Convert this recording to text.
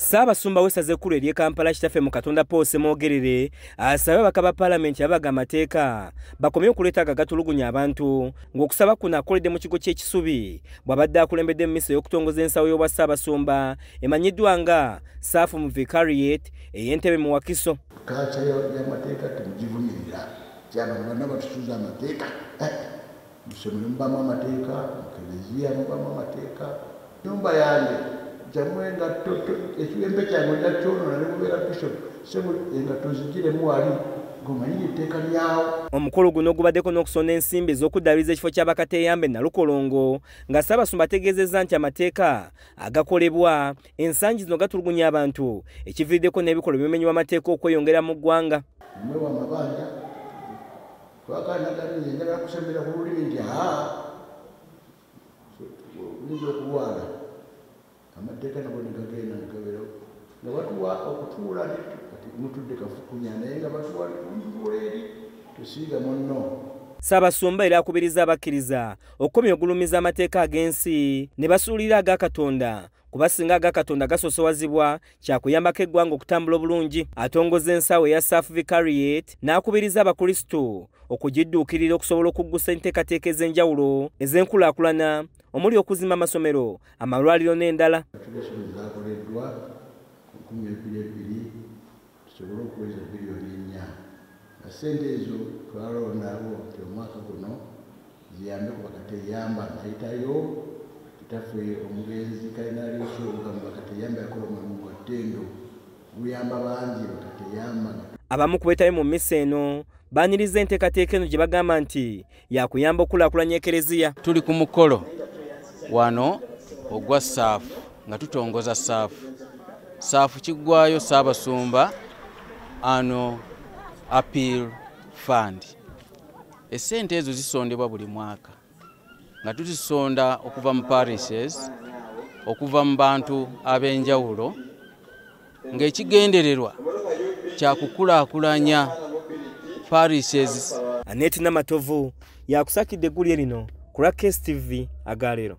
Ssaabasumba w'essaza ekkulu ery'e Kampala Kitaffe mu Katonda Paul Ssemwogerere asabye ababaka ba Paalamenti abaga amateeka bakomye okuleeta ago agatulugunya abantu, ng'okusaba kuno akoledde mu kigo ky'e Kisubi bw'abadde akulembedde mu misa ey'okutongoza ensawo y'obwa Ssaabasumba emanyiddwa nga Saafu mu Vicariate ey'Entebe mu Wakiso. Kaaca y'amateeka temugivumirira, kyabano bonna batusuuza amateeka. Mu ssomero mubamu amateeka, mu kereziya mubamu amateeka. Nyumba yange jamu engatto, ekiwempe kyange ojja kyonoona ne mubeera bishop sebo, engatto zigiremu wali ng'omanyire etteeka lyawo. Omukolo guno gubaddeko n'okusonda ensimbi ez'okuddaabiriza ekifo ky'abakateyambe Nalukolongo, nga Ssaabasumba ategeezezza nti amateeka agakolebwa ensangi zino gatulugunya abantu, ekiviiriddeko n'ebikolwa ebimenyebwa amateeka okweyongera mu ggwanga. Mwewa amabanja twakanaganiye, njagala kusembera ku lulimi nti aa oyinza okulwala amateeka nabo negagenda negabeera nga batuwa okutuula kati mutudde kafukunya, naye nga batuwa mutuula eri tusiiga munno. Ssaabasumba era akubiriza abakkiriza okukomya ogulumiza amateeka ag'ensi ne basuulira aga Katonda, kuba singa aga Katonda gasosowazibwa kyakuyambako eggwanga okutambula obulungi. Atongoza ensawo eya Saafu Vicariate n'akubiriza Abakristu okugidduukirira okusobola okuggusa enteekateeka ez'enjawulo ez'enkulaakulana, omuli okuzimba amasomero, amalwaliro n'endala. Calculation zakoleddwa 2020 tusobole okuweza biliyoni 4, nga sente ezo twalondawo nti omwaka guno ziyambe ku bakateyamba. Nayitayo kitaffe omugenzi Kalinaali Nsubuga mu bakateyamba, yakola omulimu gwa ttendo, guyamba bangi bakateyamba. Abamu ku beetabye mu mmisa eno baaniriza enteekateeka eno gye bagamba nti yakuyamba okukulaakulanya Ekereziya. Tuli ku mukolo wano ogwa Saafu nga tutongoza Saafu. Saafu kiggwayo Ssaabasumba ano Appeal Fund. Essente ezo zisondebwa buli mwaka nga tuzisonda okuva mu parishes, okuva mu bantu ab'enjawulo, ng'ekigendererwa kyakukulaakulanya parishes. Aneti Namatovu yakusakidde eggulire lino ku lwa KSTV agaleero.